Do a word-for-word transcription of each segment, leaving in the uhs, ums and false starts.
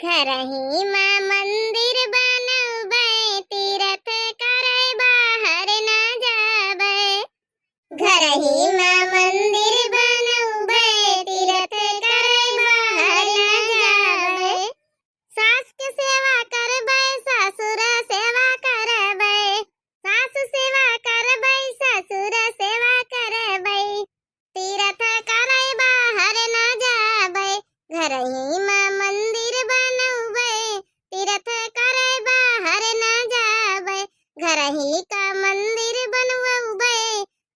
घरही मा मंदिर बनउबै, तीरथ करै बाहर न जाबै। घरही मा मंदिर बनउबै, तीरथ करै बाहर न जाबै। सास के सेवा करबै, ससुर सेवा करबै, सास सेवा करबै, ससुर सेवा करबै। तीरथ करै बाहर न जाबै, घरही मा मंदिर बनउबै। तीरथ करै बाहर न जाबै, घरही का मंदिर बनउबै।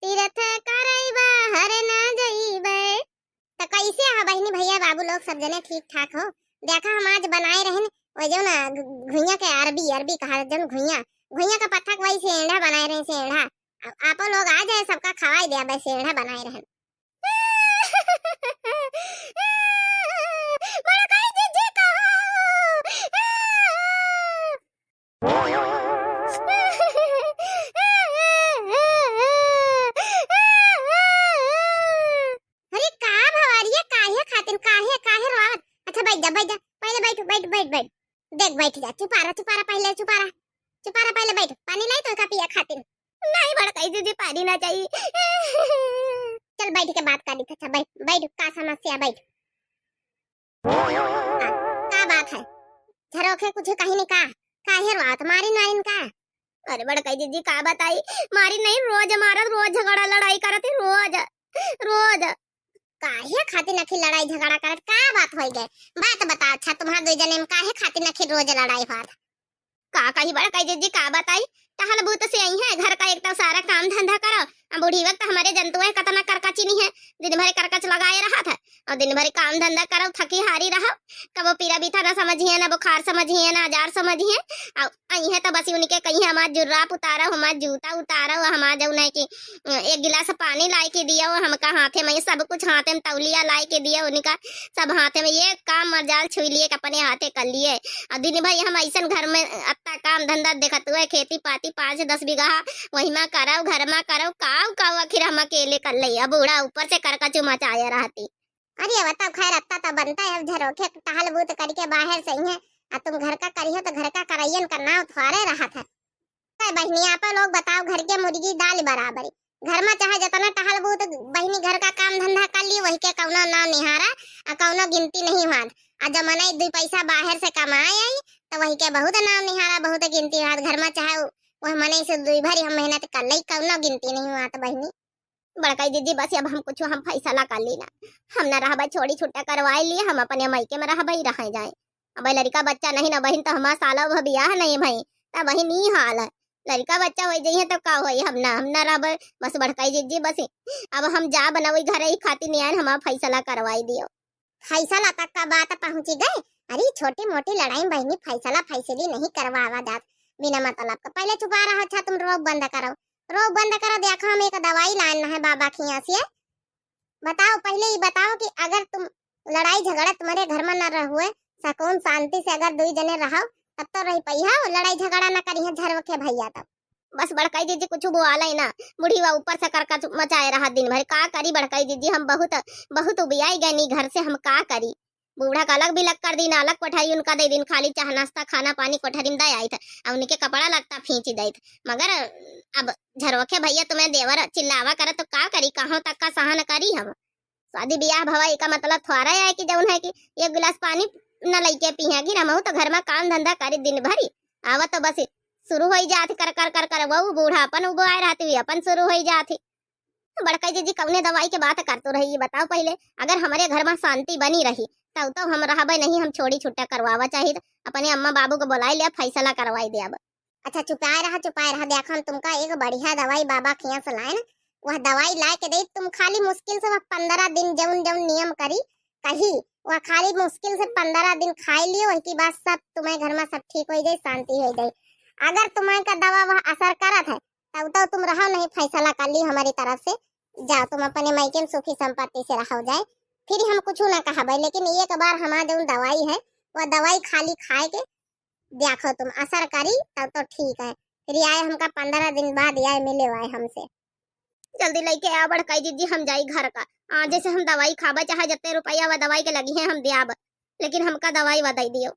तीरथ करै बाहर न जइबै। त कैसे ह बहिनी, भइया, बाबू लोग सब जने ठीक ठाक हो? देखा हम आज बनाए रहन, वो जउन घुइयाँ के अरबी, अरबी कहा जउन घुइयाँ, घुइयाँ का पत्ता के वही सेंढा बनाए रहन, सेंढा। आ-, आपो लोग आ जाए, सबका खवाई देबै, सेंढा बनाए रहन। बड़काई जीजी कहाँ हो? अरे का भवरिया, काहे खातिन, काहे, काहे रोवत? अच्छा बैठ जा, बैठ जा, पहिले बैठ, बैठ, बैठ, बैठ। देख बैठ जा, चुपारा, चुपारा, पहिले चुपारा, चुपारा, पहिले बैठ, पानी लाई तो का पिया खातिन। नहीं बड़काई जीजी, पानी ना चाहिए। चल बैठ के बात करी, अच्छा बैठ, बैठ, का समस्या, बैठ। का, का बात है? झरोखे कुछ कहीं नहीं का? काहे रोवत, मारिन वारिन का? अरे बड़काई जीजी का बताई, मारिन नहीं, रोज मारत, रोज झगड़ा लड़ाई करत ही, रोज, रोज। काहे खातिर नखी लड़ाई झगड़ा करत, का बात होई गए? बात बता, अच्छा तुम्हार दुई जने में काहे खातिर नखी रोज लड़ाई होत? का कही बड़काई जीजी, का बताई, टहल बूत से आई है, घर का एक तो सारा काम धंधा करो, अब बूढ़ी वक्त हमरे जनतुआ है, कतना करकचिनी है, दिन भर करकच लगाए रहत है, और दिन भर काम धंधा करो, थकी हारी रहो, कबो पीरा बीथा ना समझिए, ना बुखार समझिए, ना अजार समझिए, और आई है तो बस उनके कही हमार जुर्राब उतारो, हमार जूता उतारो, हमार जउन है कि एक गिलास पानी लाए के दियो, हमका हाथे में सब कुछ, हाथे में तौलिया लाए के दियो, उनका सब हाथे में, ये काम मजाल छुई लिए कि अपने हाथे कर लिए। और दिन भर हम ऐसन घर में अत्ता काम धंधा देखत हुए, खेती पाती पाँच दस बीघा, वही मा करौ, घर मा करौ, काव काव आखिर हम अकेले कर ले। अब बूढ़ा ऊपर से करकचू मचाए रहती। अरे बताओ, खैर अत्ता तो बनता है, अब झरोखे टहल बूत करके बाहर से ही है, आ तुम घर का करियो तो घर का करैयन का नाव थोड़े रहत है। ए बहिनी, आपा लोग बताओ, घर के मुर्गी दाल बराबरी। घर मा चाहे जतना टहल बूत बहिनी घर का काम धंधा कर ली, वही के कउनो नाव निहारा, आ कउनो गिनती नहीं हुआत। आ जब मनई दुई पैसा बाहर से कमाए आई, तो वही के बहुत नाव निहारा, बहुत गिनती हुआत। घर मा चाहे उ-, वह मनई से दुई भरी हम मेहनत कर लई, कउनो गिनती नहीं हुआत बहिनी। बड़काई जीजी, बस अब हम कुछ हम फैसला कर ली ना, हम ना रहबे, छोड़ी छुट्टा करवाए लिए, हम अपने मायके में रहबे ही रह जाए। अब लड़का बच्चा नहीं ना बहिन, तो हमार साला वह बियाह नहीं भई, तब बहिन ई हाल है। लड़का बच्चा हो जाइए तो का होई, हम ना, हम ना रहबे, बस बड़काई जीजी, बस अब हम जा बनवई घर ही खातिर नहीं आए, हमार फैसला करवाई दियो। फैसला तक का बात पहुँची गए। अरे छोटी मोटी लड़ाई में बहिनी फैसला फैसली नहीं करवावा जात बिना मतलब का। पहले चुपा रहा, अच्छा तुम रोब बंद करो, रोब बंद करो। देखो हम एक दवाई लान है बाबा खिया से। बताओ, पहले ये बताओ कि अगर तुम लड़ाई झगड़ा तुम्हारे घर में न रहुए, सकून शांति से अगर दुई जने रहो, तब तो रह पइहा, लड़ाई झगड़ा न करिहे झरोखे भैया तब। बस बड़काई जीजी कुछ बोआला ही ना, बुढ़ीवा ऊपर से करकच मचाए रहा दिन भर। का करी बड़काई जीजी, हम बहुत, बहुत उबियाई गए नी घर से, हम का करी। बूढ़ा का अलग बिलग कर दिन, अलग कोठरी उनका दे दिन, खाली चाह नाश्ता खाना पानी कोठरी में दे आई था, और उनके कपड़ा लत्ता फींची दे था। मगर अब झरोखे भैया तुम्हें देवर चिल्लावा करे तो का करी, कहाँ तक का सहन करी हम। शादी बियाह भवा एका मतलब थोड़ा है कि जउन है कि एक गिलास पानी न लइके पीहे, कि हमहू तो घर में काम धंधा करी दिन भरी, आवा तो बस शुरू होई जात कर कर कर कर, वो बूढ़ा अपन उबो आए रहती हुई अपन शुरू होई जात ही। तो बड़काई जीजी कौने दवाई के बात कर तो रही, ये बताओ पहले। अगर हमारे घर में शांति बनी रही तब तो हम रहबे नहीं, हम छोड़ी छुट्टा करवावा चाहिए, तो अपने अम्मा बाबू को बुलाई ले, फैसला करवाई दे अब। अच्छा चुपाए रहा, चुपाए रहा, देखो हम तुमका एक बढ़िया दवाई बाबा खिया से लाए ना, वह दवाई लाए के दे, तुम खाली मुश्किल से वह पंद्रह दिन जौन जौन नियम करी कही, वह खाली मुश्किल से पंद्रह दिन खाए लियो, वही के बाद सब तुम्हें घर में सब ठीक हो जाए, शांति हो जाए। अगर तुम्हें का दवा वह असर करत है तब तो तुम रहो नहीं, फैसला कर ली हमारी तरफ से, जाओ तुम अपने मायके में सुखी संपत्ति से रहो जाए, फिर हम कुछ ना कहबे। लेकिन एक बार हमार जौन दवाई है वह दवाई खाली खाए के देखो तुम, असर करी तब तो ठीक है, फिर आए हमका पंद्रह दिन बाद आए मिले आए हमसे। जल्दी लेके आ बड़काई जीजी, हम जाई घर का। आज जैसे हम दवाई खाबे, चाहे जितने रुपया वा दवाई के लगी है हम दियाब, लेकिन हमका दवाई वा दे दियो।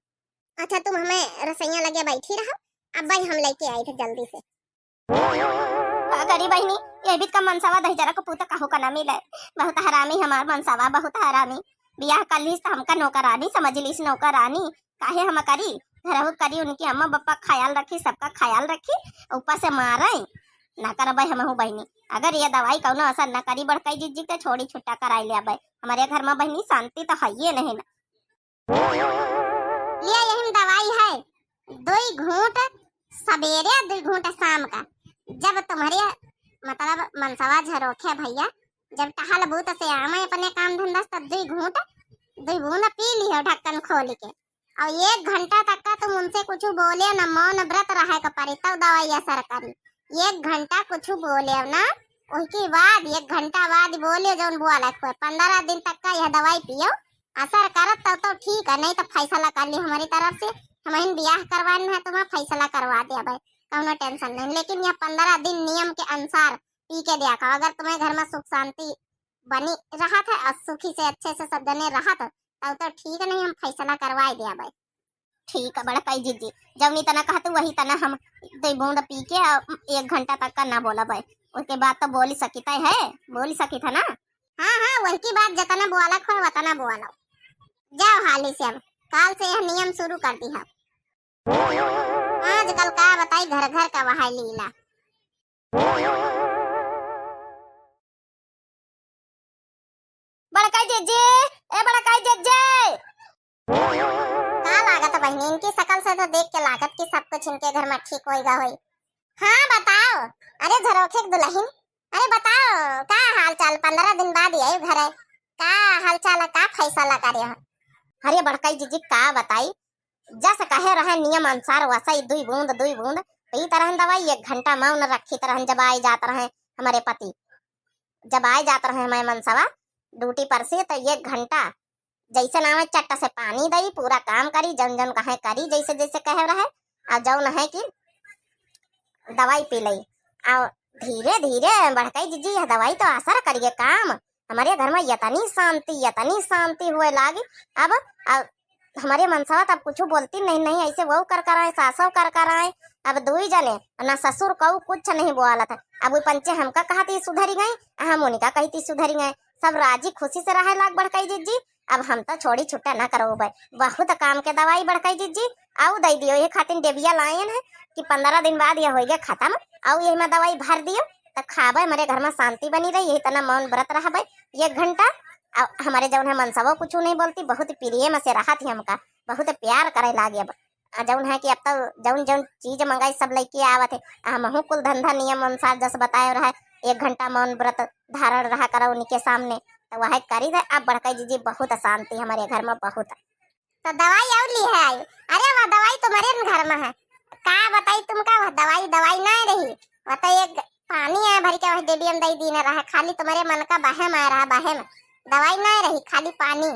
अच्छा, तुम हमें रसोइया लगे बैठी रहो, अब भाई हम लेके आई थे जल्दी से। का करी बहिनी, ये भी का मनसवा दहिजरा को पूत कहू का ना मिले। बहुत हरामी हमार मनसवा, बहुत हरामी। बियाह कर लीस त हमका नौकरानी समझ लीस, नौकरानी। काहे हम करी? घरहू करी, उनकी अम्मा बप्पा ख्याल रखी, सबका ख्याल रखी, ऊपर से मारे। ना करबै हमहू बहिनी। अगर ये दवाई कौनो असर ना करी बड़कई जिज्जी, त छोड़ी छुट्टा कराई लेबै। हमरे घर में बहिनी शांति त हइये नहीं ना। लिया यही में दवाई है, दुई घूंट सबेरे, दुई घूंट शाम का। जब तुम्हरे मतलब मनसवा झरोखे भैया, जब टहल बूत से आवे अपने काम धंधा से, तब दुई घूंट, दुई बूंद पी लिहो ढक्कन खोल के। और एक घंटा तक का तुम उनसे कुछ बोले न, मौन व्रत रहे के पड़ी, तब दवाई असर करी। एक घंटा कुछ बोले ना, उसके बाद एक घंटा बाद बोले जौन बोला खोए, पंद्रह दिन तक का यह दवाई पियो, असर करत तब तो ठीक है, नहीं तो फैसला कर ली हमारी तरफ से। हम इन ब्याह करवाने हैं, तुम्हें फैसला करवा दिया भाई, कौनो टेंशन नहीं। लेकिन यह पंद्रह दिन नियम के अनुसार पी के देखो, अगर तुम्हें घर में सुख शांति बनी रहत है और सुखी से अच्छे से सब जने रहत, तब तो ठीक नहीं, हम फैसला करवाए दिया भाई। ठीक है बड़कई जिज्जी, जौनी तना कहतू वही तना हम दो बूंद पी के और एक घंटा तक का ना बोला भाई। उसके बाद तो बोली सकित है, बोली सकित है ना। हाँ हाँ, वही की बात, जतना बोला खोए वतना बोला। जाओ हाली से, अब काल से यह नियम शुरू कर दी है। आजकल का बताई, घर घर का वहाई लीला। बड़कई जिज्जी, ए बड़कई जिज्जी। का लागत बहिनी, इनकी शकल से तो देख के लागत कि सब कुछ इनके घर में ठीक होइगा होई। हाँ बताओ। अरे झरोखे के दुल्हन, अरे बताओ का हाल चाल, पंद्रह दिन बाद ये घर है, का हाल चाल है, का फैसला करे हो? अरे बड़कई जिज्जी का बताई, जस कहे रहे नियम अनुसार वसई दुई बूंद दुई बूंद पीत रहन दवाई। एक घंटा मौन रखित रहन, जब आए जात रहे हमारे पति, जब आए जात रहे हमारे मनसवा ड्यूटी पर से, तो एक घंटा जैसे नावे चट्ट से पानी दई, पूरा काम करी, जौन जौन कहे करी, जैसे जैसे कहे रहे। और जौन है कि दवाई पी लई। और धीरे धीरे बड़कई जिज्जी यह दवाई तो असर करिए काम। हमारे घर में यतनी शांति, यतनी शांति हुए लागी। अब, अब हमारे मनसवा तब कुछ बोलती नहीं, नहीं ऐसे वो कर कर आए, सासव कर कर आए। अब दुई जने, ना ससुर कऊ कुछ नहीं बोलत है। अब वो पंचे हमका कहती सुधरी गई, हम उनका कहती सुधरी गए। सब राजी खुशी से रहे लाग बड़कई जिज्जी। अब हम तो छोड़ी छुट्टा ना करबे, बहुत काम के दवाई बड़कई जिज्जी। आऊ दे दियो, ये खातिर डेबिया लायन है कि पंद्रह दिन बाद ये होइगे खत्म, आऊ यही में दवाई भर दियो, त खाबे, हमारे घर में शांति बनी रही, यही तना मौन व्रत रहबे एक घंटा। आ हमारे जौन है मनसवो कुछ नहीं बोलती, बहुत प्रेम से रहत ही हमका, बहुत प्यार करे लागे। अब आ जौन है कि अब तो जौन जौन चीज मंगाई सब लेके आवत है। आ हमहू कुल धंधा नियम अनुसार जस बताए रहा, एक घंटा मौन व्रत धारण रहा करो उनके सामने, तो वह करी रहे। अब बड़कई जिज्जी बहुत अशांति हमारे घर में बहुत। तो दवाई और ली है आई। अरे वह दवाई तुम्हारे न घर में है, का बताई तुमका, वह दवाई दवाई ना रही। वह तो एक पानी है भर के वह डेबियम दई दीन रहा, खाली तुम्हारे मन का बहम आ रहा, बहम। दवाई ना रही, खाली पानी।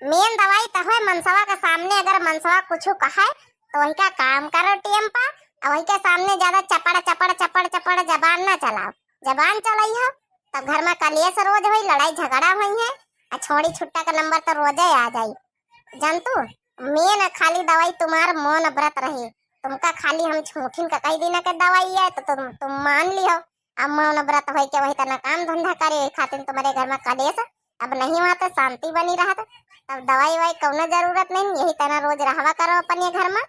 मेन दवाई त होए मनसवा के सामने, अगर मनसवा कुछ कहे तो वही का काम करो टेम पा, और वही के सामने ज्यादा चपड़ चपड़ चपड़ चपड़ जबान ना चलाओ। जबान चलाई हो तब घर में कलेश रोज होई, लड़ाई झगड़ा होई है, आ छोड़ी छुट्टा का नंबर तो रोजे आ जाई। जानतू, मेन खाली दवाई तुम्हार मौन व्रत रही। तुमका खाली हम झूठिन का कही दीना के दवाई है तो तुम तुम मान लियो। अब मौन व्रत होई के वही तना काम धंधा करे, वही खातिर तुम्हारे घर में कलेश अब नहीं हुआ तो शांति बनी रहत। तब दवाई वाई कौनो जरूरत नहीं, यही तना रोज रहवा करो अपने घर में।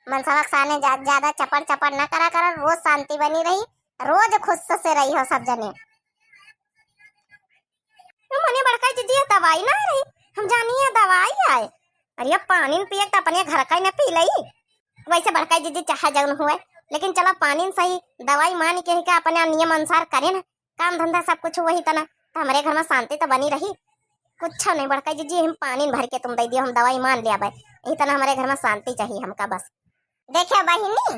मनसवा के सामने जा, ज्यादा चपड़ चपड़ ना करा करो, रोज शांति बनी रही, रोज खुश से रही हो सब जने। मने बड़का जिज्जी, ये दवाई ना रही, हम जानी ये दवाई आए। अरे पानी न पिए त अपने घर का ही न पी लई। वैसे बड़का जिज्जी चाहे जौन हुए, लेकिन चला पानी न सही, दवाई मान के ही का अपने नियम अनुसार करे ना, काम धंधा सब कुछ वही तना, तो हमारे घर में शांति तो बनी रही। कुछ नहीं बड़का जिज्जी, हम पानी न भर के तुम दे दियो, हम दवाई मान लिया भाई, यही तना हमारे घर में शांति चाहिए हमका बस। देखे बहिनी,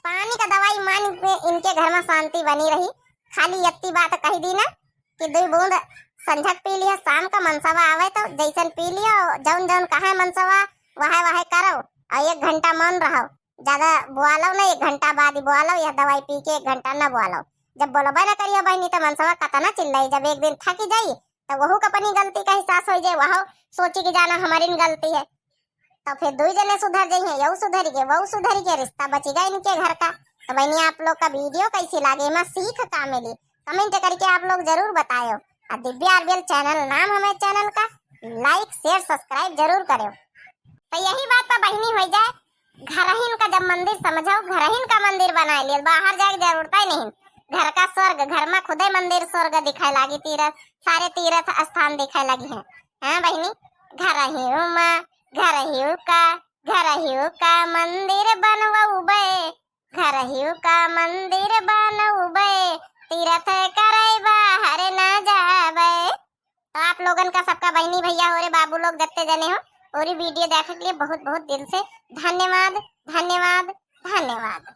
पानी का दवाई मान के इनके घर में शांति बनी रही। खाली यत्ती बात कही दी ना कि दुई बूंद संझक पी लियो, शाम का मनसवा आवे तो जैसन पी लियो, जौन जौन कहे मनसवा वहे वहे करो, और एक घंटा मौन रहो, ज्यादा बोलो ना, एक घंटा बाद ही बोलो, यह दवाई पी के एक घंटा ना बोलो। जब बोलबे ना करियो बहिनी तो मनसवा कतना चिल्लाई, जब एक दिन थक जाई तो वहू का अपनी गलती का एहसास हो जाए, वह सोची कि जाना हमारी न गलती है। तो फिर दुई जने सुधर जइहें, यहू सुधरी के, वहू सुधरी के, रिश्ता बचिगा इनके घर का। तो बहिनी, आप लोग का वीडियो कैसी लागे, एमा सीख का मिली, कमेंट करके आप लोग जरूर बतायो। और दिव्या आरबीएल चैनल नाम हमें चैनल का, लाइक शेयर सब्सक्राइब जरूर करो। तो यही बात पर बहिनी हो जाए, घरहिन का जब मंदिर समझो, घरहिन का मंदिर बनाए लिए, बाहर जाए के जरूरत ही नहीं। घर का स्वर्ग, घर में खुदे मंदिर स्वर्ग दिखाए लागी, तीरथ, सारे तीरथ स्थान दिखाए लगी हैं। हाँ बहिनी, घरहियो में, घरहियो का, घरहियो का मंदिर बनवउबे, घरहियो का मंदिर बनउबे, तीरथ करे बाहर ना जाबे। तो आप लोगन का सबका बहिनी भैया हो रे बाबू लोग जत्ते जने हो, और ये वीडियो देखे के लिए बहुत बहुत दिल से धन्यवाद, धन्यवाद, धन्यवाद।